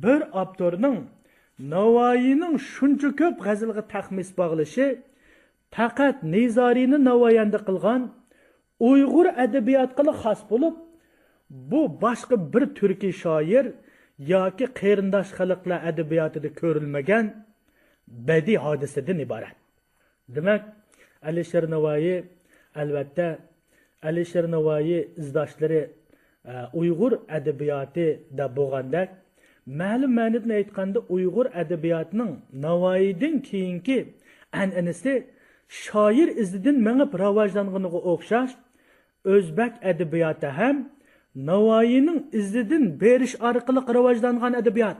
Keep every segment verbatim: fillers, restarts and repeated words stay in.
بىر ئاپتورنىڭ ناۋايىنىڭ شۇنچە كۆپ غەزىلىگە تەخمىس باغلىشى پەقەت نىزارىنى نامايەندە قىلغان ئۇيغۇر ئەدەبىياتىغىلا خاس بولۇپ، بۇ باشقا بىر تۈركىي شائىر ياكى قېرىنداش خەلقلەر ئەدەبىياتىدا كۆرۈلمىگەن بەدىئىي ھادىسىدىن ئىبارەت. دېمەك، ئەلىشىر ناۋايى، ئەلۋەتتە، ئەلىشىر ناۋايى ئىزداشلىرى، ئە، ئۇيغۇر ئەدەبىياتىدا بولغاندەك، مەلۇم مەنىدىن ئېيتقاندا، ئۇيغۇر ئەدەبىياتىنىڭ ناۋايىدىن كېيىنكى ئەنئەنىسى شائىر ئىزىدىن مېڭىپ راۋاجلانغىنىغا ئوخشاش، ئۆزبەك ئەدەبىياتى ھەم ناۋايىنىڭ ئىزىدىن بېرىش ئارقىلىق راۋاجلانغان ئەدەبىيات.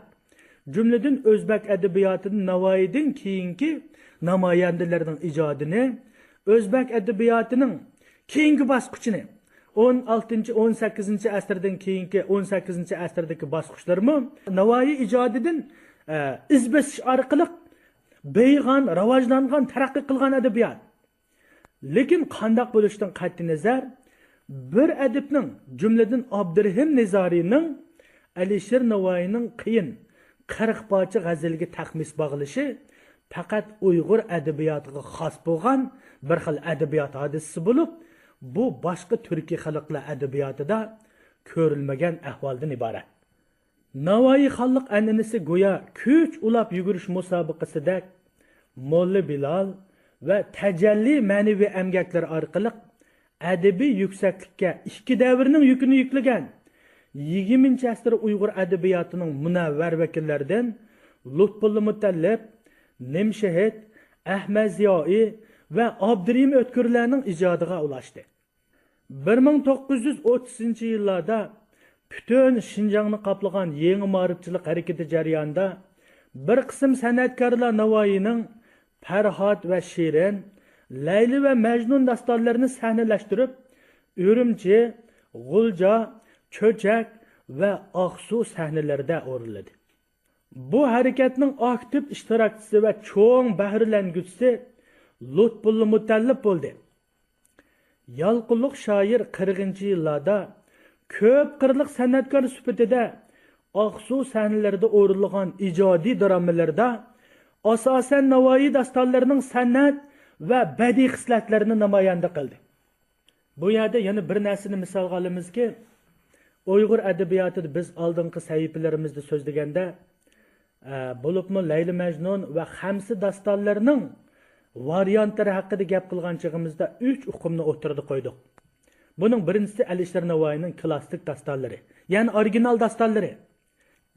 جۈملىدىن ئۆزبەك ئەدەبىياتىدا ناۋايىدىن كېيىنكى نامايەندىلەرنىڭ ئىجادىنى، ئۆزبەك ئەدەبىياتىنىڭ كېيىنكى باسقۇچىنى، ئون ئالتىنچى، ئون سەككىزىنچى ئەسىردىن كېيىنكى ئون سەككىزىنچى ئەسىردىكى باسقۇچلىرىمۇ ناۋايى ئىجادىدىن، ئە، ئىز بېسىش ئارقىلىق بېيىغان، راۋاجلانغان، تەرەققىي قىلغان ئەدەبىيات. لېكىن قانداق بولۇشىدىن قەتئىينەزەر، بىر ئەدىبنىڭ، جۈملىدىن ئابدۇرېھىم نىزارىنىڭ ئەلىشىر ناۋايىنىڭ قىيىن قىرىق پارچە غەزىلىگە تەخمىس باغلىشى پەقەت ئۇيغۇر ئەدەبىياتىغا خاس بولغان بىر خىل ئەدەبىيات ھادىسىسى بولۇپ، بۇ باشقا تۈركىي خەلقلەر ئەدەبىياتىدا كۆرۈلمىگەن ئەھۋالدىن ئىبارەت. ناۋايى خانلىق ئەنئەنىسى گويا كۈچ ئۇلاپ يۈگۈرۈش مۇسابىقىسىدەك، موللا بىلال ۋە تەجەللى مەنىۋى ئەمگەكلىرى ئارقىلىق ئەدەبىي يۈكسەكلىككە ئىككى دەۋرنىڭ يۈكىنى يۈكلىگەن يىگىرمىنچى ئەسىر ئۇيغۇر ئەدەبىياتىنىڭ مۇنەۋۋەر ۋەكىللىرىدىن لۇتپۇللا مۇتەللىپ، نىمشېھىت، ئەھمەد زىيائىي ۋە ئابدۇرېھىم ئۆتكۈرلەرنىڭ ئىجادىغا ئۇلاشتى. بىر مىڭ توققۇز يۈز ئوتتۇزىنچى يىللاردا پۈتۈن شىنجاڭنى قاپلىغان يېڭى مائارىپچىلىق ھەرىكىتى جەريانىدا بىر قىسىم سەنئەتكارلار ناۋايىنىڭ پەرھات ۋە شېرىن، لەيلى ۋە مەجنۇن داستانلىرىنى سەھنىلەشتۈرۈپ، ئۈرۈمچى، غۇلجا، چۆچەك ۋە ئاقسۇ سەھنىلىرىدە ئورۇنلىدى. بۇ ھەرىكەتنىڭ ئاكتىپ ئىشتىراكچىسى ۋە چوڭ بەھرىلەنگۈچىسى لۇتپۇللا مۇتەللىپ بولدى. يالقۇنلۇق شائىر قىرىقىنچى يىللاردا كۆپ قىرلىق سەنئەتكار سۈپىتىدە ئاقسۇ سەھنىلىرىدە ئورۇنلىغان ئىجادىي درامىلىرىدا ئاساسەن ناۋايى داستانلىرىنىڭ سەنئەت ۋە بەدىئىي خىسلەتلىرىنى نامايەندە قىلدى. بۇ يەردە يەنە بىر نەرسىنى مىسالغا ئالىمىزكى، ئۇيغۇر ئەدەبىياتىدا بىز ئالدىنقى سەھىپىلىرىمىزدە سۆزلىگەندە، ئە، بولۇپمۇ لەيلى مەجنۇن ۋە خەمسە داستانلىرىنىڭ ۋارىيانتلىرى ھەققىدە گەپ قىلغان چېغىمىزدا ئۈچ ئۇقۇمنى ئوتتۇرىدا قويدۇق. بۇنىڭ بىرىنچىسى ئەلىشىر ناۋايىنىڭ كلاسسىك داستانلىرى، يەنى ئورىگىنال داستانلىرى.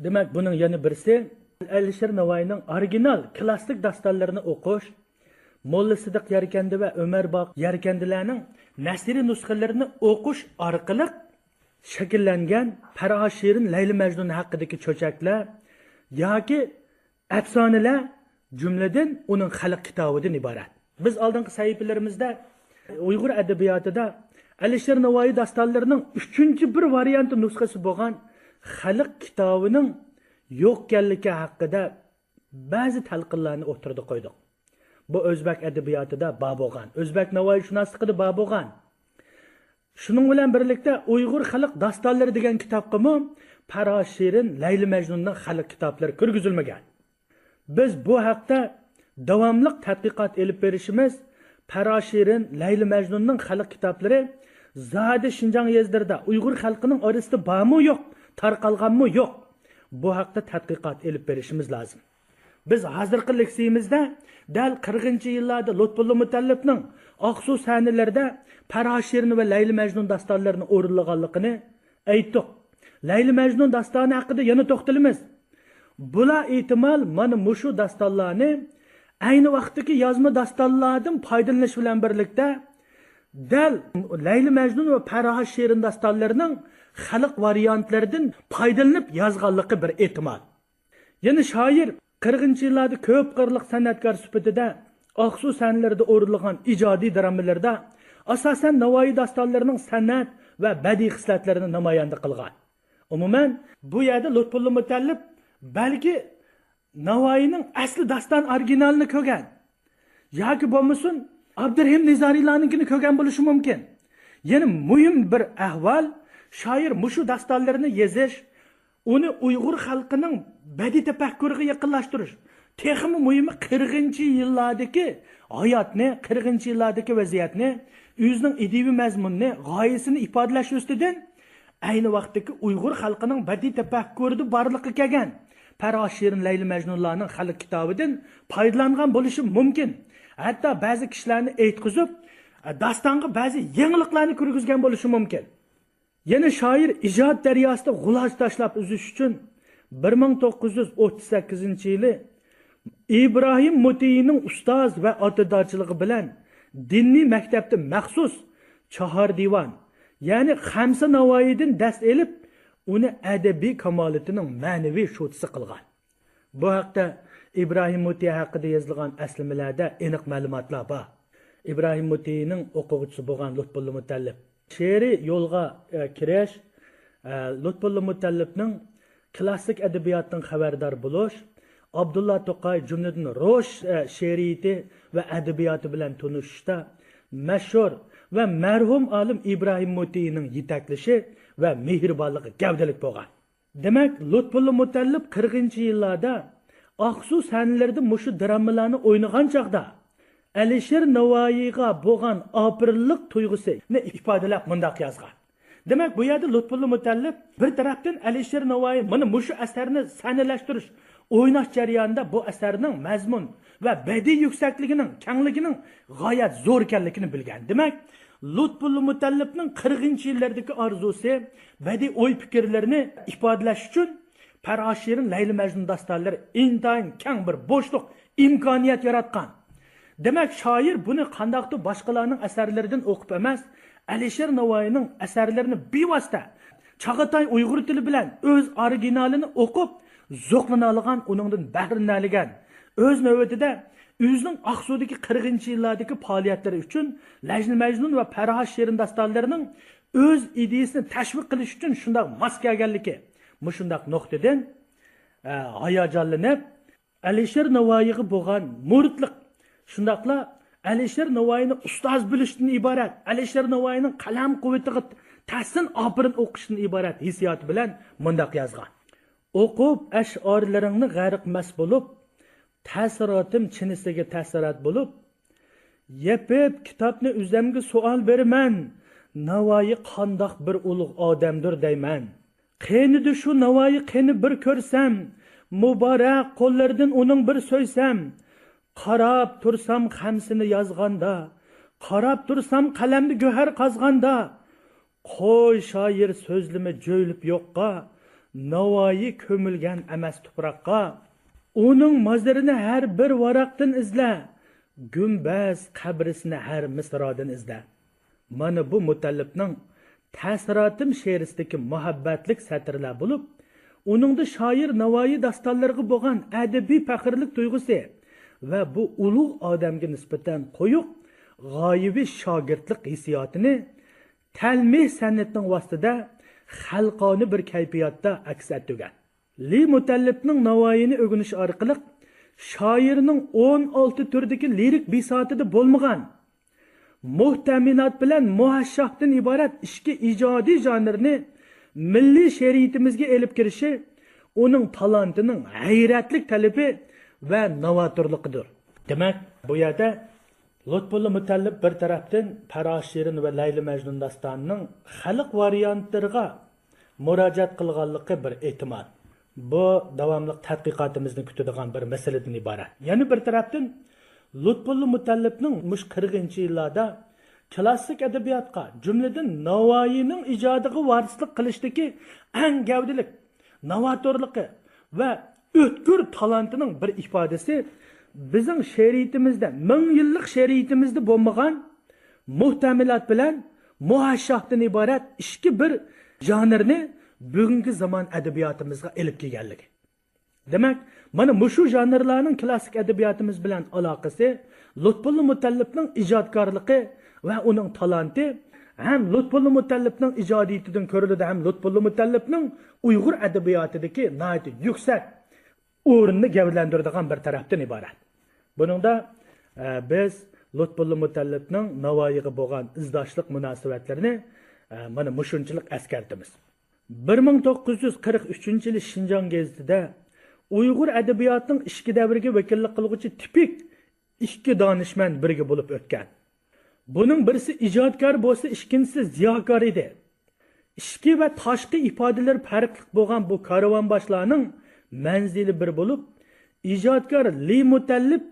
دېمەك، بۇنىڭ يەنە بىرسى، ئەلىشىر ناۋايىنىڭ ئورىگىنال كلاسسىك داستانلىرىنى ئوقۇش، موللا سىدىق يەركەندى ۋە ئۆمەر باقى يەركەندىلەرنىڭ نەسرىي نۇسخىلىرىنى ئوقۇش ئارقىلىق شەكىللەنگەن پەرھات شېرىن لەيلى مەجنۇن ھەققىدىكى چۆچەكلەر ياكى ئەپسانىلەر، جۈملىدىن ئۇنىڭ خەلق كىتابىدىن ئىبارەت. بىز ئالدىنقى سەھىپىلىرىمىزدە ئۇيغۇر ئەدەبىياتىدا ئەلىشىر ناۋايى داستانلىرىنىڭ ئۈچىنچى بىر ۋارىيانتى نۇسخىسى بولغان خەلق كىتابىنىڭ يوق ئىكەنلىكى ھەققىدە بەزى تەلقىنلەرنى ئوتتۇرىدا قويدۇق. بۇ ئۆزبەك ئەدەبىياتىدا بار بولغان، ئۆزبەك ناۋايىشۇناسلىقىدا بار بولغان. شۇنىڭ بىلەن بىرلىكتە، ئۇيغۇر خەلق داستانلىرى دېگەن كىتابقىمۇ پەرھات شېرىن، لەيلى مەجنۇننىڭ خەلق كىتابلىرى كىرگۈزۈلمىگەن. بىز بۇ ھەقتە داۋاملىق تەتقىقات ئېلىپ بېرىشىمىز، پەرھات شېرىن، لەيلى مەجنۇننىڭ خەلق كىتابلىرى زادى شىنجاڭ يېزىلىرىدا ئۇيغۇر خەلقىنىڭ ئارىسىدا بارمۇ يوق، تارقالغانمۇ يوق، بۇ ھەقتە تەتقىقات ئېلىپ بېرىشىمىز لازىم. بىز ھازىرقى لېكسىيىمىزدە دەل قىرىقىنچى يىللاردا لۇتپۇللا مۇتەللىپنىڭ ئاقسۇ سەھنىلىرىدە پەرھات شېرىن ۋە لەيلى مەجنۇن داستانلىرىنى ئورۇنلىغانلىقىنى ئېيتتۇق. لەيلى مەجنۇن داستانى ھەققىدە يەنە توختىلىمىز. بۇلار ئېھتىمال مانا مۇشۇ داستانلارنى ئەينى ۋاقىتتىكى يازما داستانلاردىن پايدىلىنىش بىلەن بىرلىكتە، دەل لەيلى مەجنۇن ۋە پەرھات شېرىن داستانلىرىنىڭ خەلق ۋارىيانتلىرىدىن پايدىلىنىپ يازغانلىقى بىر ئېھتىمال. يەنە شائىر قىرىقىنچى يىللاردا كۆپ قىرلىق سەنئەتكار سۈپىتىدە ئاقسۇ سەھنىلىرىدە ئورۇنلىغان ئىجادىي درامىلىرىدا ئاساسەن ناۋايى داستانلىرىنىڭ سەنئەت ۋە بەدىئىي خىسلەتلىرىنى نامايەندە قىلغان. ئومۇمەن، بۇ يەردە لۇتپۇللا مۇتەللىپ بەلكى ناۋايىنىڭ ئەسلى داستان ئورىگىنالىنى كۆرگەن ياكى بولمىسۇن ئابدۇرېھىم نىزارىيلارنىڭكىنى كۆرگەن بولۇشى مۇمكىن. يەنە مۇھىم بىر ئەھۋال، شائىر مۇشۇ داستانلىرىنى يېزىش، ئۇنى ئۇيغۇر خەلقىنىڭ بەدىئىي تەپەككۇرىغا يېقىنلاشتۇرۇش، تېخىمۇ مۇھىمى، قىرىقىنچى يىللاردىكى ھاياتنى، قىرىقىنچى يىللاردىكى ۋەزىيەتنى ئۆزىنىڭ ئىدىيىۋى مەزمۇنىنى، غايىسىنى ئىپادىلەش ئۈستىدىن، ئەينى ۋاقىتتىكى ئۇيغۇر خەلقىنىڭ بەدىئىي تەپەككۇرىدا بارلىققا كەلگەن پەرھات شېرىن، لەيلى مەجنۇنلارنىڭ خەلق كىتابىدىن پايدىلانغان بولۇشى مۇمكىن. ھەتتا بەزى كىشىلەرنى ئېيتقۇزۇپ، داستانغا بەزى يېڭىلىقلارنى كىرگۈزگەن بولۇشى مۇمكىن. يەنە شائىر ئىجاد دەرياسىدا غۇلاچ تاشلاپ ئۈزۈش ئۈچۈن بىر مىڭ توققۇز يۈز ئوتتۇز سەككىزىنچى يىلى ئىبراھىم مۇتىينىڭ ئۇستاز ۋە ئاتىدارچىلىقى بىلەن دىنىي مەكتەپتە مەخسۇس چاھار دىۋان، يەنى خەمسە ناۋايىدىن دەرس ئېلىپ، ئۇنى ئەدەبىي كامالىتىنىڭ مەنىۋى شوتىسى قىلغان. بۇ ھەقتە ئىبراھىم مۇتى ھەققىدە يېزىلغان ئەسلىمىلەردە ئېنىق مەلۇماتلار بار. ئىبراھىم مۇتىنىڭ ئوقۇغۇچىسى بولغان لۇتپۇللا مۇتەللىپ. شېئىرىي يولغا، ئە، كىرىش، ئە، لۇتپۇللا مۇتەللىپنىڭ كلاسسىك ئەدەبىياتتىن خەۋەردار بولۇش، ئابدۇللا توقاي، جۈملىدىن روش، ئە، شېئىرىيىتى ۋە ئەدەبىياتى بىلەن تونۇشۇشتا مەشھۇر ۋە مەرھۇم ئالىم ئىبراھىم مۇتىنىڭ يېتەكلىشى ۋە مېھرىبانلىقى گەۋدىلىك بولغان. دېمەك، لۇتپۇللا مۇتەللىپ قىرىقىنچى يىللاردا ئاقسۇ سەھنىلىرىدە مۇشۇ درامىلارنى ئوينىغان چاغدا، ئەلىشىر ناۋايىغا بولغان ئاپىرىنلىق تۇيغۇسىنى ئىپادىلەپ مۇنداق يازغان. دېمەك، بۇ يەردە لۇتپۇللا مۇتەللىپ بىر تەرەپتىن ئەلىشىر ناۋايى مانا مۇشۇ ئەسەرنى سەھنىلەشتۈرۈش، ئويناش جەريانىدا بۇ ئەسەرنىڭ مەزمۇن ۋە بەدىئىي يۈكسەكلىكىنىڭ، كەڭلىكىنىڭ غايەت زور ئىكەنلىكىنى بىلگەن. دېمەك، لۇتپۇللا مۇتەللىپنىڭ قىرىقىنچى يىللىرىدىكى ئارزۇسى، بەدىئىي ئوي پىكىرلىرىنى ئىپادىلەش ئۈچۈن پەرھات شېرىن، لەيلى مەجنۇن داستانلىرى ئىنتايىن كەڭ بىر بوشلۇق، ئىمكانىيەت ياراتقان. دېمەك، شائىر بۇنى قانداقتۇر باشقىلارنىڭ ئەسەرلىرىدىن ئوقۇپ ئەمەس، ئەلىشىر ناۋايىنىڭ ئەسەرلىرىنى بىۋاسىتە چاغاتاي ئۇيغۇر تىلى بىلەن ئۆز ئورىگىنالىنى ئوقۇپ زوقلىنالىغان، ئۇنىڭدىن بەھرىلىنەلىگەن. ئۆز نۆۋىتىدە ئۆزىنىڭ ئاقسۇدىكى قىرىقىنچى يىللاردىكى پائالىيەتلىرى ئۈچۈن لەيلى مەجنۇن ۋە پەرھات شېرىن داستانلىرىنىڭ ئۆز ئىدىيىسىنى تەشۋىق قىلىش ئۈچۈن شۇنداق ماس كەلگەنلىكى، مۇشۇنداق نۇقتىدىن، ئە، ھاياجانلىنىپ، ئەلىشىر ناۋايىغا بولغان مۇرىتلىق، شۇنداقلا ئەلىشىر ناۋايىنى ئۇستاز بىلىشتىن ئىبارەت، ئەلىشىر ناۋايىنىڭ قەلەم قۇۋۋىتىغا تەھسىن ئاپىرىن ئوقۇشتىن ئىبارەت ھېسسىياتى بىلەن مۇنداق يازغان: ئوقۇپ ئەشئارلىرىڭنى غەرق مەست بولۇپ، تەسىراتىم چىنىسىگە تەسىرات بولۇپ، يېپىپ كىتابنى ئۆزەمگە سوئال بېرىمەن، ناۋايى قانداق بىر ئۇلۇغ ئادەمدۇر دەيمەن. قېنىدى شۇ ناۋايى، قېنى بىر كۆرسەم، مۇبارەك قوللىرىدىن ئۇنىڭ بىر سۆيسەم. قاراپ تۇرسام خەمسىنى يازغاندا، قاراپ تۇرسام قەلەمدە گۆھەر قازغاندا، قوي شائىر سۆزلىمە جۆيلۈپ يوققا، ناۋايى كۆمۈلگەن ئەمەس تۇپراققا. ئۇنىڭ مازىرىنى ھەر بىر ۋاراقتىن ئىزلە، گۈمبەز قەبرىسىنى ھەر مىسرادىن ئىزلە. مانا بۇ مۇتەللىپنىڭ تەسىراتىم شېئىرىسىدىكى مۇھەببەتلىك سەتىرلەر بولۇپ، ئۇنىڭدا شائىر ناۋايى داستانلىرىغا بولغان ئەدەبىي پەخىرلىك تۇيغۇسى ۋە بۇ ئۇلۇغ ئادەمگە نىسبەتەن قويۇق غايىۋى شاگىرتلىق ھېسسىياتىنى تەلمىھ سەنئىتىنىڭ ۋاسىتىدە خەلقئانە بىر كەيپىياتتا ئەكس ئەتتۈرگەن. لى مۇتەللىپنىڭ ناۋايىنى ئۆگىنىش ئارقىلىق شائىرنىڭ ئون ئالتە تۈردىكى لىرىك بىساتىدا بولمىغان مۇھتەمىلات بىلەن مۇھەششاھتىن ئىبارەت ئىچكى ئىجادىي ژانىرنى مىللىي شېئىرىيىتىمىزگە ئېلىپ كىرىشى ئۇنىڭ تالانتىنىڭ ھەيرەتلىك تەلىپى ۋە نوۋاتورلۇقىدۇر. دېمەك، بۇ يەردە لۇتپۇللا مۇتەللىپ بىر تەرەپتىن پەرھات شېرىن ۋە لەيلى مەجنۇن داستانىنىڭ خەلق ۋارىيانتلىرىغا مۇراجىئەت قىلغانلىقى بىر ئېھتىمال. بۇ داۋاملىق تەتقىقاتىمىزنى كۈتىدىغان بىر مەسىلىدىن ئىبارەت. يەنە بىر تەرەپتىن، لۇتپۇللا مۇتەللىپنىڭ مۇشۇ قىرىقىنچى يىللاردا كلاسسىك ئەدەبىياتقا، جۈملىدىن ناۋايىنىڭ ئىجادىغا ۋارىسلىق قىلىشتىكى ئەڭ گەۋدىلىك نوۋاتورلۇقى ۋە ئۆتكۈر تالانتىنىڭ بىر ئىپادىسى بىزنىڭ شېئىرىيىتىمىزدە، مىڭ يىللىق شېئىرىيىتىمىزدە بولمىغان مۇھتەمىلات بىلەن مۇھەششاھتىن ئىبارەت ئىچكى بىر ژانىرنى بۈگۈنكى زامان ئەدەبىياتىمىزغا ئېلىپ كەلگەنلىكى. دېمەك، مانا مۇشۇ ژانىرلارنىڭ كلاسسىك ئەدەبىياتىمىز بىلەن ئالاقىسى، لۇتپۇللا مۇتەللىپنىڭ ئىجادكارلىقى ۋە ئۇنىڭ تالانتى ھەم لۇتپۇللا مۇتەللىپنىڭ ئىجادىيىتىدىن كۆرۈلىدۇ، ھەم لۇتپۇللا مۇتەللىپنىڭ ئۇيغۇر ئەدەبىياتىدىكى ناھايىتى يۈكسەك ئورنىنى گەۋدىلەندۈرىدىغان بىر تەرەپتىن ئىبارەت. بۇنىڭدا، ئە، بىز لۇتپۇللا مۇتەللىپنىڭ ناۋايىغا بولغان ئىزداشلىق مۇناسىۋەتلىرىنى، ئە، مانا مۇشۇنچىلىك ئەسكەرتىمىز. بىر مىڭ توققۇز يۈز قىرىق ئۈچىنچى يىلى شىنجاڭ گېزىتىدە ئۇيغۇر ئەدەبىياتىنىڭ ئىچكى دەۋرىگە ۋەكىللىك قىلغۇچى تىپىك ئىككى دانىشمەن بىرگە بولۇپ ئۆتكەن. بۇنىڭ بىرسى ئىجادكار بولسا، ئىككىنچىسى زىياكار ئىدى. ئىچكى ۋە تاشقى ئىپادىلىرى پەرقلىق بولغان بۇ كارۋانباشلارنىڭ مەنزىلى بىر بولۇپ، ئىجادكار لى مۇتەللىپ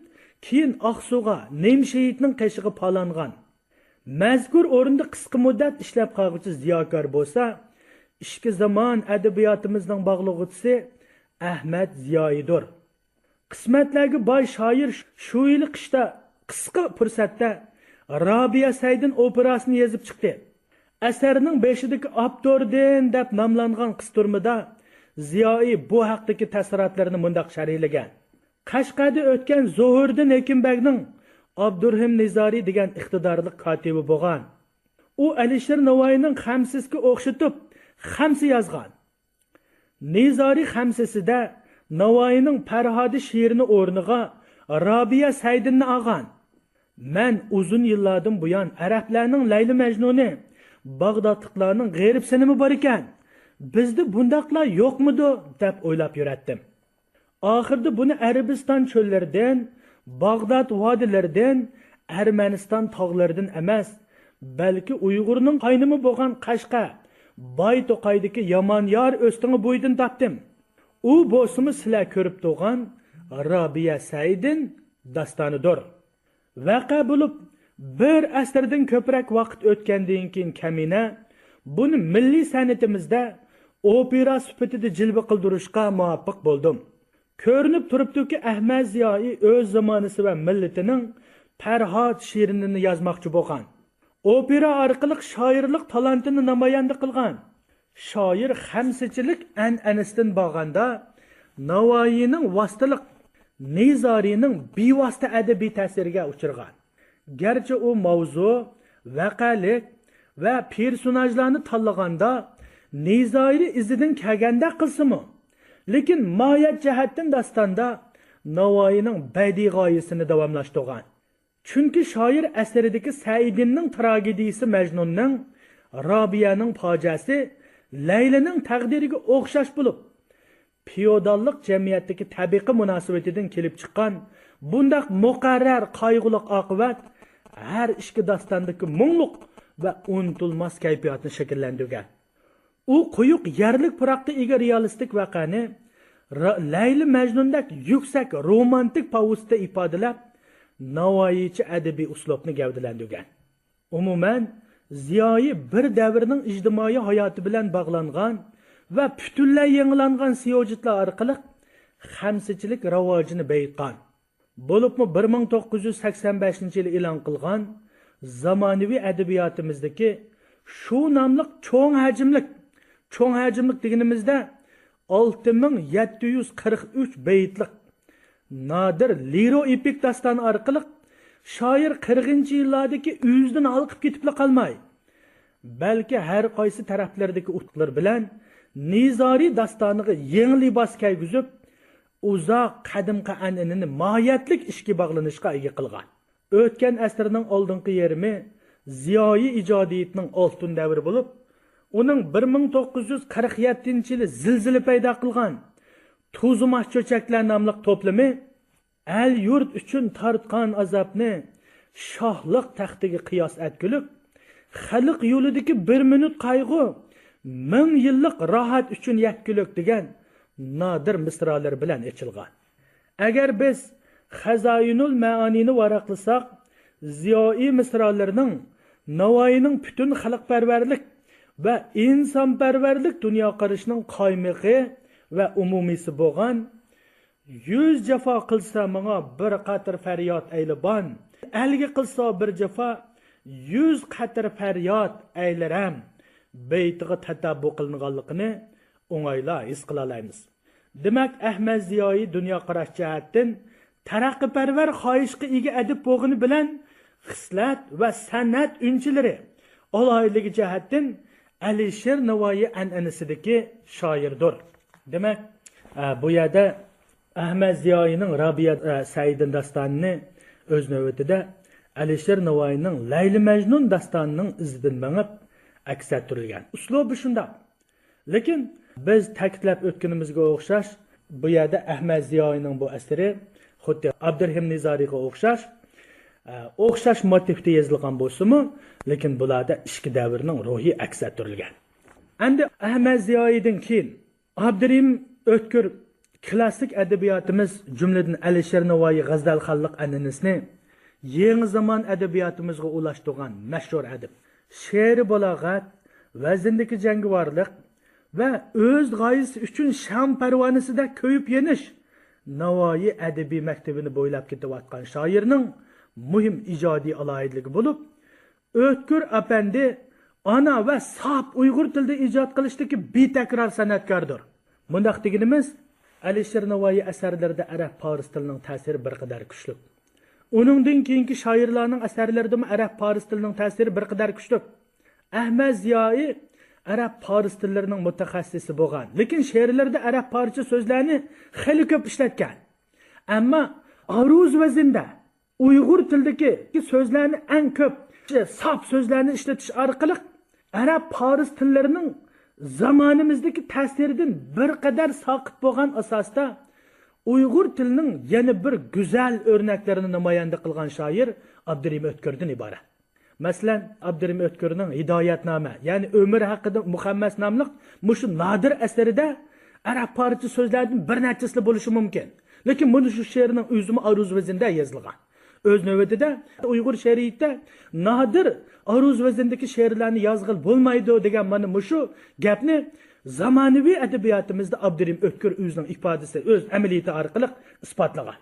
كېيىن ئاقسۇغا، نىمشېھىتنىڭ قېشىغا پالانغان. مەزكۇر ئورۇندا قىسقا مۇددەت ئىشلەپ قالغۇچى زىياكار بولسا، ئىچكى زامان ئەدەبىياتىمىزنىڭ باغلىغۇچىسى ئەھمەد زىيائىدۇر. قىسمەتلەرگە باي شائىر شۇ يىلى قىشتا قىسقا پۇرسەتتە رابىيە سەيدىن ئوپېراسىنى يېزىپ چىقتى. ئەسەرنىڭ بېشىدىكى ئاپتوردىن دەپ ناملانغان قىستۇرمىدا زىيائىي بۇ ھەقتىكى تەسىراتلىرىنى مۇنداق شەرھلىگەن: قەشقەردە ئۆتكەن زوھۇردىن ھېكىمبەگنىڭ ئابدۇرېھىم نىزارى دېگەن ئىقتىدارلىق كاتىپى بولغان. ئۇ ئەلىشىر ناۋايىنىڭ خەمسىسىگە ئوخشىتىپ خەمسە يازغان. نىزارى خەمسىسىدە ناۋايىنىڭ پەرھادى شېئىرىنى ئورنىغا رابىيە سەيدىننى ئالغان. مەن ئۇزۇن يىللاردىن بۇيان ئەرەبلەرنىڭ لەيلى مەجنۇنى، باغدادلىقلارنىڭ غېرىب سىنىمى بار ئىكەن، بىزدە بۇنداقلار يوقمىدۇ دەپ ئويلاپ يۈرەتتىم. ئاخىرىدا بۇنى ئەرەبىستان چۆللىرىدىن، باغداد ۋادىلىرىدىن، ئەرمەنىستان تاغلىرىدىن ئەمەس، بەلكى ئۇيغۇرنىڭ قاينىمى بولغان قەشقەر، باي توقايدىكى يامان يار ئۆستىڭى بويىدىن تاپتىم. ئۇ بولسىمۇ سىلەر كۆرۈپ تۇرغان رابىيە سەئىدىن داستانىدۇر. ۋەقە بولۇپ، بىر ئەسىردىن كۆپرەك ۋاقىت ئۆتكەندىن كېيىن كەمىنە بۇنى مىللىي سەنئىتىمىزدە ئوپېرا سۈپىتىدە جىلۋە قىلدۇرۇشقا مۇۋەپپەق بولدۇم. كۆرۈنۈپ تۇرۇپتۇكى، ئەھمەد زىيائىي ئۆز زامانىسى ۋە مىللىتىنىڭ پەرھاد شېئىرىنى يازماقچى بولغان. ئوپېرا ئارقىلىق شائىرلىق تالانتىنى نامايەندە قىلغان. شائىر خەمسىچىلىك ئەنئەنىسىدىن بارغاندا، ناۋايىنىڭ ۋاسىتىلىق، نىزارىنىڭ بىۋاسىتە ئەدەبىي تەسىرىگە ئۇچرىغان. گەرچە ئۇ ماۋزۇ، ۋەقەلىك ۋە پېرسوناژلارنى تاللىغاندا نىزارى ئىزىدىن كەلگەندەك قىلسىمۇ، لېكىن ماھىيەت جەھەتتىن داستاندا ناۋايىنىڭ بەدىئىي غايىسىنى داۋاملاشتۇرغان. چۈنكى شائىر ئەسىرىدىكى سەئىدىننىڭ تراگېدىيىسى مەجنۇننىڭ، رابىيەنىڭ پاجىئەسى لەيلىنىڭ تەقدىرىگە ئوخشاش بولۇپ، فېئوداللىق جەمئىيەتتىكى تەبىقە مۇناسىۋىتىدىن كېلىپ چىققان بۇنداق مۇقەررەر قايغۇلۇق ئاقىۋەت ھەر ئىككى داستاندىكى مۇڭلۇق ۋە ئۇنتۇلماس كەيپىياتنى شەكىللەندۈرگەن. ئۇ قويۇق يەرلىك پۇراققا ئىگە رېئالىستىك ۋەقەنى را-، لەيلى مەجنۇندەك يۈكسەك رومانتىك پاۋوستا ئىپادىلەپ، ناۋايىچە ئەدەبىي ئۇسلۇبنى گەۋدىلەندۈرگەن. ئومۇمەن، زىيائىي بىر دەۋرنىڭ ئىجتىمائىي ھاياتى بىلەن باغلانغان ۋە پۈتۈنلەي يېڭىلانغان سيۇژېتلار ئارقىلىق خەمسىچىلىك راۋاجىنى بېيىتقان. بولۇپمۇ بىر مىڭ توققۇز يۈز سەكسەن بەشىنچى يىلى ئېلان قىلغان زامانىۋى ئەدەبىياتىمىزدىكى شۇ ناملىق چوڭ ھەجىملىك، چوڭ ھەجىملىك دېگىنىمىزدە، ئالتە مىڭ يەتتە يۈز قىرىق ئۈچ بەيتلىك نادىر لىرو-ئېپىك داستانى ئارقىلىق شائىر قىرىقىنچى يىللاردىكى ئۆزىدىن ھالقىپ كېتىپلا قالماي، بەلكى ھەر قايسى تەرەپلىرىدىكى ئۇتۇقلىرى بىلەن نىزارى داستانىغا يېڭى لىباس كىيگۈزۈپ، ئۇزاق قەدىمكى ئەنئەنىنى ماھىيەتلىك ئىچكى باغلىنىشقا ئىگە قىلغان. ئۆتكەن ئەسىرنىڭ ئالدىنقى يېرىمى زىيائىي ئىجادىيىتىنىڭ ئالتۇن دەۋرى بولۇپ، ئۇنىڭ بىر مىڭ توققۇز يۈز قىرىق يەتتىنچى يىلى زىلزىلە پەيدا قىلغان توزۇماس چۆچەكلەر ناملىق توپلىمى ئەل-يۇرت ئۈچۈن تارتقان ئازابنى شاھلىق تەختىگە قىياس ئەتكۈلۈك، خەلق يولىدىكى بىر مىنۇت قايغۇ مىڭ يىللىق راھەت ئۈچۈن يەتكۈلۈك دېگەن نادىر مىسرالىرى بىلەن ئېچىلغان. ئەگەر بىز خەزائىنۇل مەئانىنى ۋاراقلىساق، زىيائىي مىسرالىرىنىڭ ناۋايىنىڭ پۈتۈن خەلقپەرۋەرلىك ۋە ئىنسانپەرۋەرلىك دۇنيا قارىشىنىڭ قايمىقى ۋە ئومۇمىيسى بولغان، يۈز جاپا قىلسا ماڭا بىر قاتىر پەرياد ئەيلە بان، ئەلگە قىلسا بىر جاپا يۈز قاتىر پەرياد ئەيلە رەم بېيتىغا تەتەببۇ قىلىنغانلىقىنى ئوڭايلا ھېس قىلالايمىز. دېمەك، ئەھمەد زىيائىي دۇنيا قاراش جەھەتتىن تەرەققىيپەرۋەر خاھىشقا ئىگە ئەدىب بولغىنى بىلەن، خىسلەت ۋە سەنئەت ئۈنچىلىرى، ئالاھىدىلىكى جەھەتتىن ئەلىشىر ناۋايى ئەنئەنىسىدىكى شائىردۇر. دېمەك، ئە، بۇ يەردە ئەھمەد زىيائىينىڭ رابىيە، ئە، سەئىدىن داستانىنى ئۆز نۆۋىتىدە ئەلىشىر ناۋايىنىڭ لەيلى مەجنۇن داستانىنىڭ ئىزىدىن مېڭىپ ئەكس ئەتتۈرۈلگەن. ئۇسلۇبى شۇنداق. لېكىن بىز تەكىتلەپ ئۆتكىنىمىزگە ئوخشاش، بۇ يەردە ئەھمەد زىيائىينىڭ بۇ ئەسىرى خۇددى ئابدۇرېھىم نىزارىغا ئوخشاش، ئە، ئوخشاش موتىفتا يېزىلغان بولسىمۇ، لېكىن بۇلاردا ئىچكى دەۋرنىڭ روھى ئەكس ئەتتۈرۈلگەن. ئەمدى ئەھمەد زىيائىيدىن كېيىن ئابدۇرېھىم ئۆتكۈر كىلاسسىك ئەدەبىياتىمىز، جۈملىدىن ئەلىشىر نەۋائىي غەزەلخانلىق ئەنئەنىسىنى يېڭى زامان ئەدەبىياتىمىزغا ئۇلاشتۇرغان مەشھۇر ئەدىب. شېئىرىي بالاغەت، ۋەزىندىكى جەڭگىۋارلىق ۋە ئۆز غايىسى ئۈچۈن شام پەرۋانىسىدەك كۆيۈپ يېنىش نەۋائىي ئەدەبىي مەكتىپىنى بويلاپ كېتىۋاتقان شائىرنىڭ مۇھىم ئىجادىي ئالاھىدىلىكى بولۇپ، ئۆتكۈر ئەپەندى ئانا ۋە ساپ ئۇيغۇر تىلىدا ئىجاد قىلىشتىكى بىتەكرار سەنئەتكاردۇر. مۇنداق دېگىنىمىز، ئەلىشىر نەۋائىي ئەسەرلىرىدە ئەرەب پارس تىلىنىڭ تەسىرى بىر قەدەر كۈچلۈك. ئۇنىڭدىن كېيىنكى شائىرلارنىڭ ئەسەرلىرىدىمۇ ئەرەب پارس تىلىنىڭ تەسىرى بىر قەدەر كۈچلۈك. ئەھمەد زىيائىي ئەرەب پارس تىللىرىنىڭ مۇتەخەسسىسى بولغان، لېكىن شېئىرلىرىدە ئەرەب پارسچە سۆزلەرنى خېلى كۆپ ئىشلەتكەن. ئەمما ئارۇز ۋەزىندە ئۇيغۇر تىلىدىكى سۆزلەرنى ئەڭ كۆپ، ساپ سۆزلەرنى ئىشلىتىش ئارقىلىق ئەرەب پارس تىللىرىنىڭ زامانىمىزدىكى تەسىرىدىن بىر قەدەر ساقىت بولغان ئاساستا ئۇيغۇر تىلىنىڭ يەنە بىر گۈزەل ئۆرنەكلىرىنى نامايەندە قىلغان شائىر ئابدۇرېھىم ئۆتكۈردىن ئىبارەت. مەسىلەن، ئابدۇرېھىم ئۆتكۈرنىڭ ھىدايەتنامە، يەنى ئۆمۈر ھەققىدە مۇخەممەس ناملىق مۇشۇ نادىر ئەسىرىدە ئەرەب پارسچە سۆزلەردىن بىر نەچچىسىلا بولۇشى مۇمكىن. لېكىن مۇنۇ شۇ شېئىرنىڭ ئۆزىمۇ ئارۇز ۋەزىندە يېزىلغان. ئۆز نۆۋىتىدە ئۇيغۇر شېئىرىيىتىدە نادىر ئارۇز ۋەزىندىكى شېئىرلارنى يازغىلى بولمايدۇ دېگەن مانا مۇشۇ گەپنى زامانىۋى ئەدەبىياتىمىزدا ئابدۇرېھىم ئۆتكۈر ئۆزىنىڭ ئىپادىسى، ئۆز ئەمەلىيىتى ئارقىلىق ئىسپاتلىغان.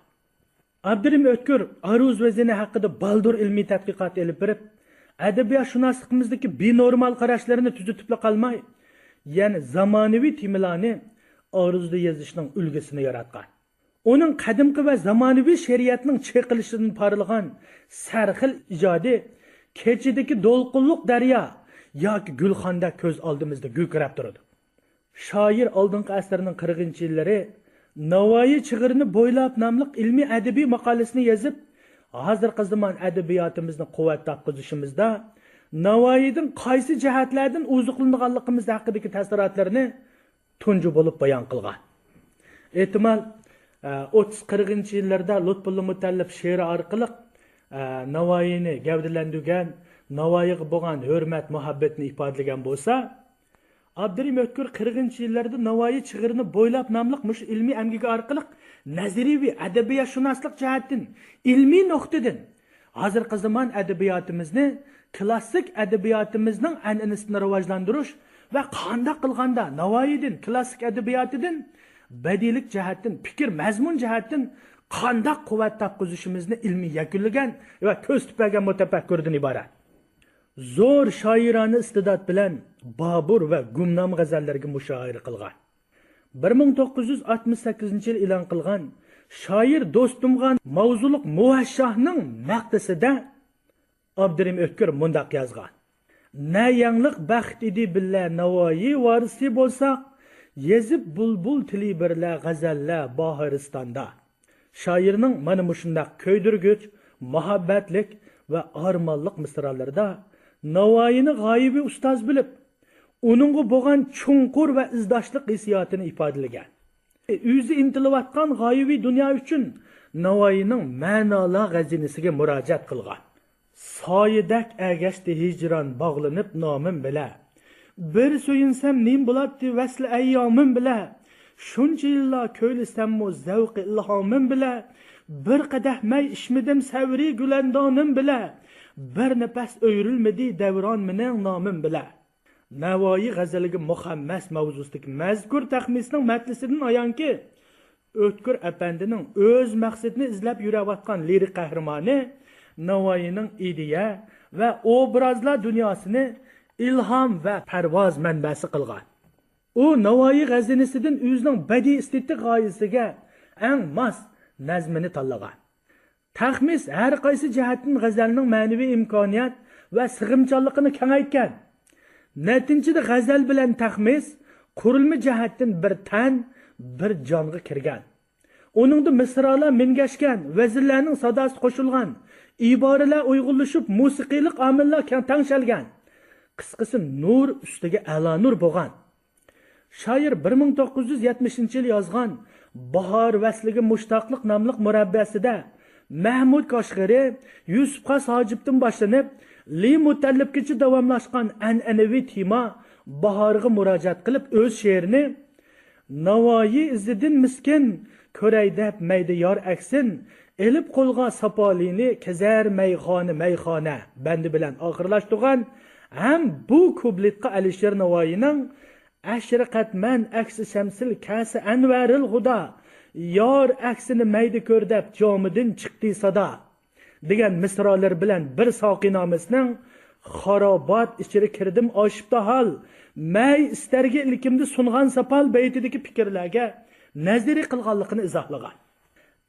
ئابدۇرېھىم ئۆتكۈر ئارۇز ۋەزىنى ھەققىدە بالدۇر ئىلمىي تەتقىقات ئېلىپ بېرىپ، ئەدەبىياتشۇناسلىقىمىزدىكى بىنورمال قاراشلىرىنى تۈزىتىپلا قالماي، يەنە زامانىۋى تېمىلارنى ئارۇزدا يېزىشنىڭ ئۈلگىسىنى ياراتقان. ئۇنىڭ قەدىمكى ۋە زامانىۋى شېئىرىيەتنىڭ چېقىلىشىدىن پارلىغان سەرخىل ئىجادى كېچىدىكى دولقۇنلۇق دەريا ياكى گۈلخاندەك كۆز ئالدىمىزدا گۈلكىرەپ تۇرىدۇ. شائىر ئالدىنقى ئەسىرنىڭ قىرىقىنچى يىللىرى ناۋايى چىغىرىنى بويلاپ ناملىق ئىلمىي ئەدەبىي ماقالىسىنى يېزىپ، ھازىرقى زامان ئەدەبىياتىمىزنى قۇۋۋەت تاپقۇزۇشىمىزدا ناۋايىدىن قايسى جەھەتلەردىن ئوزۇقلىنىدىغانلىقىمىز ھەققىدىكى تەسىراتلىرىنى تۇنجى بولۇپ بايان قىلغان. ئېھتىمال، ئە، ئوتتۇز قىرىقىنچى يىللاردا لۇتپۇللا مۇتەللىپ شېئىرى ئارقىلىق، ئە، ناۋايىنى گەۋدىلەندۈرگەن، ناۋايىغا بولغان ھۆرمەت، مۇھەببەتنى ئىپادىلىگەن بولسا، ئابدۇرېھىم ئۆتكۈر قىرىقىنچى يىللاردا ناۋايى چىغىرىنى بويلاپ ناملىق مۇشۇ ئىلمىي ئەمگىكى ئارقىلىق نەزەرىيىۋى ئەدەبىياتشۇناسلىق جەھەتتىن، ئىلمىي نۇقتىدىن ھازىرقى زامان ئەدەبىياتىمىزنى كلاسسىك ئەدەبىياتىمىزنىڭ ئەنئەنىسىدىن راۋاجلاندۇرۇش ۋە قانداق قىلغاندا ناۋايىدىن، كلاسسىك ئەدەبىياتىدىن بەدىئىيلىك جەھەتتىن، پىكىر، مەزمۇن جەھەتتىن قانداق قۇۋۋەت تاپقۇزۇشىمىزنى ئىلمىي يەكۈنلىگەن ۋە كۆرسىتىپ بەرگەن مۇتەپەككۇردىن ئىبارەت. زور شائىرانە ئىستىدات بىلەن بابۇر ۋە گۇمنامە غەزەللىرىگە مۇشائىرە قىلغان. بىر مىڭ توققۇز يۈز ئاتمىش سەككىزىنچى يىلى ئېلان قىلغان شائىر دوستۇمغا ماۋزۇلۇق مۇۋەششاھنىڭ مەقتىسىدە ئابدۇرېھىم ئۆتكۈر مۇنداق يازغان: نە يەڭلىق بەخت ئىدى بىللە ناۋايى ۋارىسى بولساق، يېزىپ بۇلبۇل تىلى بىرلە غەزەللە باھارىستاندا. شائىرنىڭ مانا مۇشۇنداق كۆيدۈرگۈچ، مۇھەببەتلىك ۋە ئارمانلىق مىسرالىرىدا ناۋايىنى غايىۋى ئۇستاز بىلىپ، ئۇنىڭغا بولغان چوڭقۇر ۋە ئىزداشلىق ھېسسىياتىنى ئىپادىلىگەن. ئۆزى ئىنتىلىۋاتقان غايىۋى دۇنيا ئۈچۈن ناۋايىنىڭ مەنالار غەزىنىسىگە مۇراجىئەت قىلغان. سايىدەك ئەگەشتى ھىجران باغلىنىپ نامىم بىلە. بىر سۆيۈنسەم نېمە بولاتتى ۋەسلى ئەييامىم بىلە. شۇنچە يىللار كۆيلىسەممۇ زەۋقى ئىلھامىم بىلە. بىر قەدەھ مەي ئىچمىدىم سەۋرى گۈلەندانىم بىلە. بىر نەپەس ئۆيرۈلمىدى دەۋران مېنىڭ نامىم بىلە. نەۋايى غەزىلىگە مۇخەممەس ماۋزۇسىدىكى مەزكۇر تەخمىسنىڭ مەتنىسىدىن ئايانكى، ئۆتكۈر ئەپەندىنىڭ ئۆز مەقسىتىنى ئىزدەپ يۈرەۋاتقان لىرىك قەھرىمانى ناۋايىنىڭ ئىدىيە ۋە ئوبرازلار دۇنياسىنى ئىلھام ۋە پەرۋاز مەنبەسى قىلغان. ئۇ ناۋايى غەزىنىسىدىن ئۆزىنىڭ بەدىئىي ئېستېتىك غايىسىگە ئەڭ ماس نەزمىنى تاللىغان. تەخمىس ھەر قايسى جەھەتتىن غەزەلنىڭ مەنىۋى ئىمكانىيەت ۋە سىغىمچانلىقىنى كېڭەيتكەن. نەتىجىدە غەزەل بىلەن تەخمىس قۇرۇلما جەھەتتىن بىر تەن، بىر جانغا كىرگەن. ئۇنىڭدا مىسرالار مىنگەشكەن، ۋەزىنلەرنىڭ ساداسى قوشۇلغان، ئىبارىلەر ئۇيغۇنلىشىپ، مۇسىقىلىق ئامىللار كەڭ تەڭشەلگەن. قىسقىسى، نۇر ئۈستىگە ئەلا نۇر بولغان. شائىر بىر مىڭ توققۇز يۈز يەتمىشىنچى يىل يازغان باھار ۋەسلىگە مۇشتاقلىق ناملىق مۇرەببىسىدە مەھمۇد كاشغىرى، يۈسۈپ خاس ھاجىپتىن باشلىنىپ، لى مۇتەللىپكىچە داۋاملاشقان ئەنئەنىۋى تېما باھارغا مۇراجىئەت قىلىپ ئۆز شېئىرىنى، ناۋايى ئىزىدىن مىسكىن كۆرەي دەپ مەيدە يار ئەكسىن، ئېلىپ قولغا ساپالىنى كېزەر مەيخانا مەيخانا بەندى بىلەن ئاخىرلاشتۇرغان ھەم بۇ كۇبلېتقا ئەلىشىر ناۋايىنىڭ ئەشرىقەتمەن ئەكسى شەمسىل كەسى ئەنۋەرىل ھۇدا، يار ئەكسىنى مەيدە كۆر دەپ جامىدىن چىقتى سادا دېگەن مىسرالىرى بىلەن بىر ساقىنامىسىنىڭ خارابات ئىچىرە كىردىم ئاشىپتا ھال، مەي ئىستەرگە ئىلكىمدە سۇنغان ساپال بەيتىدىكى پىكىرلەرگە نەزىرى قىلغانلىقىنى ئىزاھلىغان.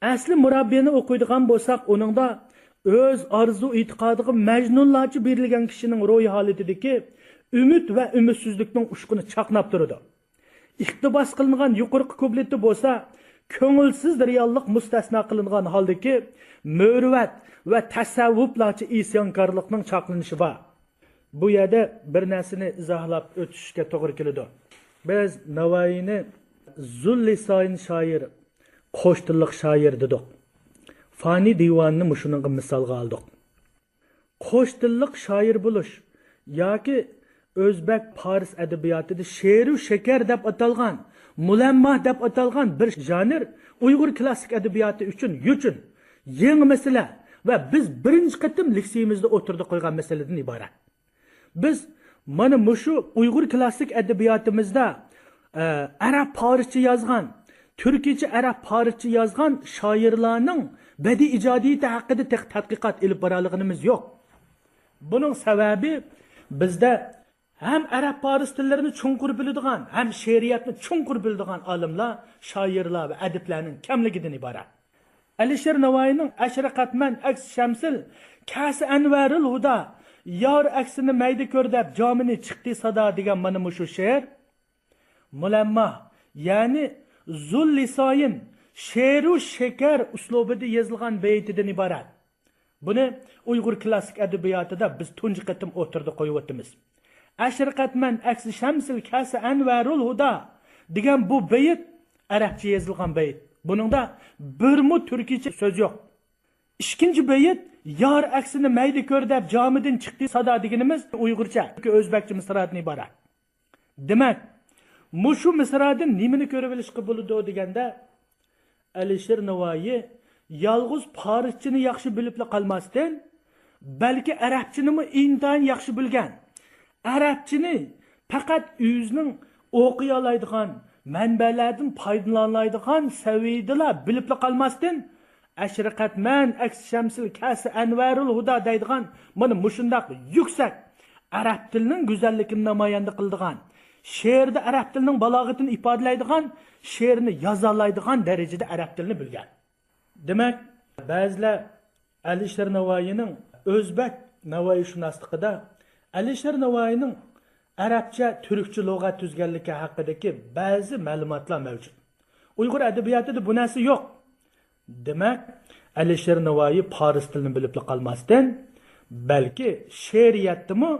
ئەسلى مۇراببىنى ئوقۇيدىغان بولساق، ئۇنىڭدا ئۆز ئارزۇ ئېتىقادىغا مەجنۇنلارچە بېرىلگەن كىشىنىڭ روھىي ھالىتىدىكى ئۈمىد ۋە ئۈمىدسىزلىكنىڭ ئۇچقۇنى چاقناپ تۇرىدۇ. ئىقتىباس قىلىنغان يۇقىرىقى كۇبلېتتا بولسا، كۆڭۈلسىز رېئاللىق مۇستەسنا قىلىنغان ھالدىكى مۆرىۋەت ۋە تەسەۋۋۇپلارچە ئىسيانكارلىقنىڭ چاقلىنىشى بار. بۇ يەردە بىر نەرسىنى ئىزاھلاپ ئۆتۈشكە توغرا كېلىدۇ. بىز ناۋايىنى زۇللىسايىن شائىر، قوش تىللىق شائىر دېدۇق. فانى دىۋانىنى مۇشۇنىڭغا مىسالغا ئالدۇق. قوش تىللىق شائىر بولۇش ياكى ئۆزبەك، پارس ئەدەبىياتىدا شېرۇ شېكەر دەپ ئاتالغان، مۇلەمما دەپ ئاتالغان بىر ژانىر ئۇيغۇر كلاسسىك ئەدەبىياتى ئۈچۈن يوچۇن، يېڭى مەسىلە ۋە بىز بىرىنچى قېتىم لېكسىيىمىزدا ئوتتۇرىدا قويغان مەسىلىدىن ئىبارەت. بىز مانا مۇشۇ ئۇيغۇر كلاسسىك ئەدەبىياتىمىزدا، ئە، ئەرەب پارسچە يازغان، تۈركىيچە ئەرەب پارسچە يازغان شائىرلارنىڭ بەدىئىي ئىجادىيىتى ھەققىدە تېخى تەتقىقات ئېلىپ بارالىغىنىمىز يوق. بۇنىڭ سەۋەبى بىزدە ھەم ئەرەب پارس تىللىرىنى چوڭقۇر بىلىدىغان، ھەم شېئىرىيەتنى چوڭقۇر بىلىدىغان ئالىملار، شائىرلار ۋە ئەدىبلەرنىڭ كەملىكىدىن ئىبارەت. ئەلىشىر ناۋايىنىڭ ئەشرىقەتمەن ئەكس شەمسىل كەسى ئەنۋەرۇل ھۇدا، يار ئەكسىنى مەيدە كۆر دەپ جامىنى چىقتى سادا دېگەن مانا مۇشۇ شېئىر مۇلەمما، يەنى زۇللىسايىن، شېرۇ شېكەر ئۇسلۇبىدا يېزىلغان بېيىتىدىن ئىبارەت. بۇنى ئۇيغۇر كلاسسىك ئەدەبىياتىدا بىز تۇنجى قېتىم ئوتتۇرىدا قويۇۋاتىمىز. ئەشرىقەتمەن ئەكسى شەمسىل كەسى ئەنۋەرۇل ھۇدا دېگەن بۇ بېيىت ئەرەبچە يېزىلغان بېيىت. بۇنىڭدا بىرمۇ تۈركىيچە سۆز يوق. ئىككىنچى بېيىت، يار ئەكسىنى مەيدە كۆر دەپ جامىدىن چىقتى سادا دېگىنىمىز ئۇيغۇرچە ياكى ئۆزبەكچە مىسرادىن ئىبارەت. دېمەك، مۇشۇ مىسرادىن نېمىنى كۆرۈۋېلىشقا بولىدۇ دېگەندە، ئەلىشىر ناۋايى يالغۇز پارسچىنى ياخشى بىلىپلا قالماستىن، بەلكى ئەرەبچىنىمۇ ئىنتايىن ياخشى بىلگەن، ئەرەبچىنى پەقەت ئۆزىنىڭ ئوقۇيالايدىغان، مەنبەلەردىن پايدىلىنالايدىغان سەۋىيىدىلا بىلىپلا قالماستىن، ئەشرىقەتمەن ئەكس شەمسىل كەسى ئەنۋەرۇل ھۇدا دەيدىغان مانا مۇشۇنداق يۈكسەك ئەرەب تىلىنىڭ گۈزەللىكىنى نامايەندە قىلىدىغان، شېئىردا ئەرەب تىلىنىڭ بالاغىتىنى ئىپادىلەيدىغان شېئىرنى يازالايدىغان دەرىجىدە ئەرەب تىلىنى بىلگەن. دېمەك، بەزىلەر ئەلىشىر ناۋايىنىڭ ئۆزبەك ناۋايىشۇناسلىقىدا ئەلىشىر ناۋايىنىڭ ئەرەبچە، تۈركچە لۇغەت تۈزگەنلىكى ھەققىدىكى بەزى مەلۇماتلار مەۋجۇت. ئۇيغۇر ئەدەبىياتىدا بۇ نەرسە يوق. دېمەك، ئەلىشىر ناۋايى پارس تىلىنى بىلىپلا قالماستىن، بەلكى شېئىرىيەتتىمۇ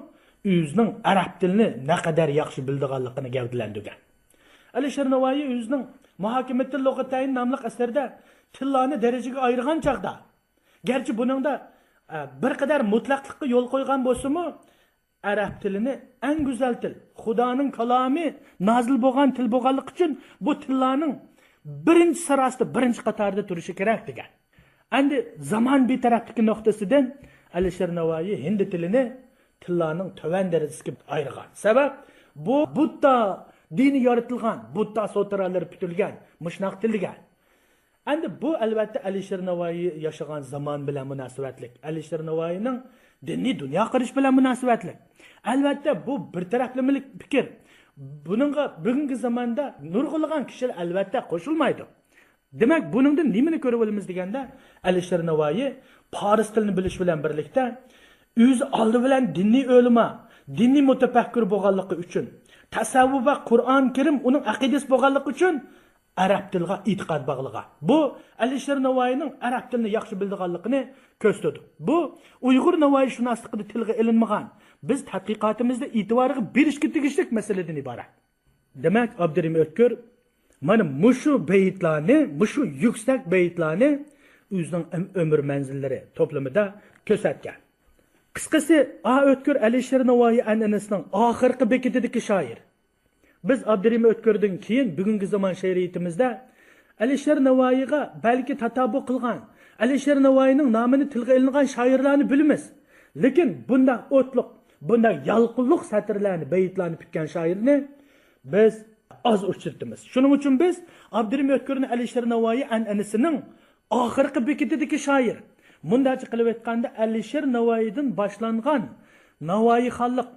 ئۆزىنىڭ ئەرەب تىلىنى نەقەدەر ياخشى بىلىدىغانلىقىنى گەۋدىلەندۈرگەن. ئەلىشىر ناۋايى ئۆزىنىڭ مۇھاكىمەتىل لۇغەتەين ناملىق ئەسىرىدە تىللارنى دەرىجىگە ئايرىغان چاغدا، گەرچە بۇنىڭدا، ئە، بىر قەدەر مۇتلەقلىققا يول قويغان بولسىمۇ، ئەرەب تىلىنى ئەڭ گۈزەل تىل، خۇدانىڭ كالامى نازىل بولغان تىل بولغانلىقى ئۈچۈن بۇ تىللارنىڭ بىرىنچى ساراسىدا، بىرىنچى قاتاردا تۇرۇشى كېرەك دېگەن. ئەمدى زامان بىتەرەپلىكى نۇقتىسىدىن ئەلىشىر ناۋايى ھىندى تىلىنى تىللارنىڭ تۆۋەن دەرىجىسىگە ئايرىغان. سەۋەب، بۇ بۇددا دىنى يارىتىلغان، بۇددا سوترالىرى پۈتۈلگەن، مۇشۇنداق تىل دېگەن. ئەمدى بۇ ئەلۋەتتە ئەلىشىر ناۋايى ياشىغان زامان بىلەن مۇناسىۋەتلىك، ئەلىشىر ناۋايىنىڭ دىنىي دۇنيا قارىشى بىلەن مۇناسىۋەتلىك. ئەلۋەتتە بۇ بىر تەرەپلىمىلىك پىكىر. بۇنىڭغا بۈگۈنكى زاماندا نۇرغۇنلىغان كىشىلەر ئەلۋەتتە قوشۇلمايدۇ. دېمەك، بۇنىڭدىن نېمىنى كۆرۈۋالىمىز دېگەندە، ئەلىشىر ناۋايى پارس تىلىنى بىلىش بىلەن بىرلىكتە ئۆزى ئالدى بىلەن دىنىي ئۆلىما، دىنىي مۇتەپەككۇر بولغانلىقى ئۈچۈن، تەسەۋۋۇپ ۋە قۇرئان كەرىم ئۇنىڭ ئەقىدىسى بولغانلىقى ئۈچۈن، ئەرەب تىلىغا ئېتىقاد باغلىغان. بۇ ئەلىشىر ناۋايىنىڭ ئەرەب تىلىنى ياخشى بىلىدىغانلىقىنى كۆرسىتىدۇ. بۇ ئۇيغۇر ناۋايىشۇناسلىقىدا تىلغا ئېلىنمىغان، بىز تەتقىقاتىمىزدا ئېتىبارغا بېرىشكە تېگىشلىك مەسىلىدىن ئىبارەت. دېمەك، ئابدۇرېھىم ئۆتكۈر مانا مۇشۇ بەيتلارنى، مۇشۇ يۈكسەك بەيتلارنى ئۆزىنىڭ ئۆم-، ئۆمۈر مەنزىللىرى توپلىمىدا كۆرسەتكەن. قىسقىسى، ئا ئۆتكۈر ئەلىشىر نەۋائىي ئەنئەنىسىنىڭ ئاخىرقى بېكىتىدىكى شائىر. بىز ئابدۇرېھىم ئۆتكۈردىن كېيىن بۈگۈنكى زامان شېئىرىيىتىمىزدە ئەلىشىر نەۋائىيغا بەلكى تاتابۇ قىلغان، ئەلىشىر نەۋائىينىڭ نامىنى تىلغا ئېلىنغان شائىرلارنى بىلىمىز. لېكىن بۇنداق ئوتلۇق، بۇنداق يالقۇنلۇق سەتىرلەرنى، بەيتلارنى پۈتكەن شائىرنى بىز ئاز ئۇچرىتىمىز. شۇنىڭ ئۈچۈن بىز ئابدۇرېھىم ئۆتكۈرنى ئەلىشىر نەۋائىي ئەنئەنىسىنىڭ ئاخىرقى بېكىتىدىكى شائىر. مۇنداقچە قىلىۋېيتقاندا، ئەلىشىر نەۋائىيدىن باشلانغان ناۋائىيخانلىق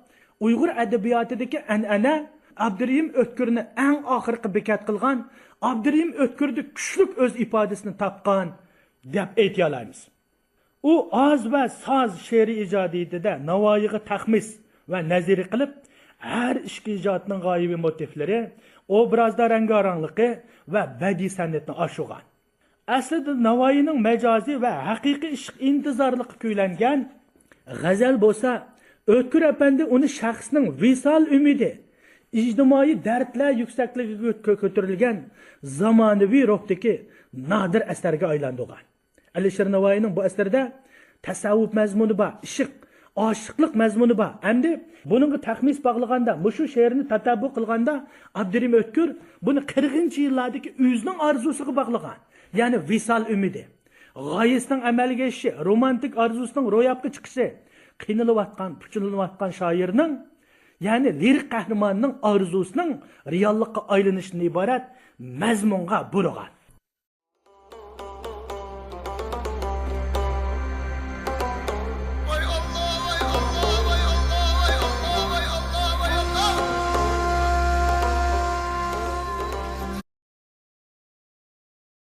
ئۇيغۇر ئەدەبىياتىدىكى ئەنئەنە ئابدۇرېھىم ئۆتكۈرنى ئەڭ ئاخىرقى بېكەت قىلغان، ئابدۇرېھىم ئۆتكۈردە كۈچلۈك ئۆز ئىپادىسىنى تاپقان، دەپ ئېيتىيالايمىز. ئۇ ئاز ۋە ساز شېئىرىي ئىجادىيىتىدە ناۋائىيغا تەخمىس ۋە نەزىرە قىلىپ، ھەر ئىككى ئىجادنىڭ غايىۋى موتىفلىرى، ئوبرازدا رەڭگارەڭلىكى ۋە بەدىئىي سەنئەتنى ئاشۇرغان. ئەسلىدە ناۋائىينىڭ مەجازىي ۋە ھەقىقىي ئىشق ئىنتىزارلىققا كۈيلەنگەن، غەزەل بولسا، ئۆتكۈر ئەپەندى ئۇنى شەخسنىڭ ۋىسال ئۈمىدى، ئىجتىمائىي دەردلەر يۈكسەكلىكىگە كۆ-، كۆتۈرۈلگەن زامانىۋى روھتىكى نادىر ئەسەرگە ئايلاندۇرغان. ئەلىشىر نەۋائىينىڭ بۇ ئەسىرىدە تەسەۋۋۇپ مەزمۇنى بار، ئىشق، ئاشىقلىق مەزمۇنى بار. ئەمدى بۇنىڭغا تەخمىس باغلىغاندا، مۇشۇ شېئىرنى تاتابۇ قىلغاندا، ئابدۇرېھىم ئۆتكۈر بۇنى قىرىقىنچى يىللاردىكى ئۆزىنىڭ ئارزۇسىغا باغلىغان. يەنى ۋىسال ئۈمىدى، غايىسىنىڭ ئەمەلگە ئېشىشى، رومانتىك ئارزۇسىنىڭ روياپقا چىقىشى، قىينىلىۋاتقان، پۇچىلىنىۋاتقان شائىرنىڭ، يەنى لىرىك قەھرىماننىڭ ئارزۇسىنىڭ رېئاللىققا ئايلىنىشىدىن ئىبارەت مەزمۇنغا بۇرىغان.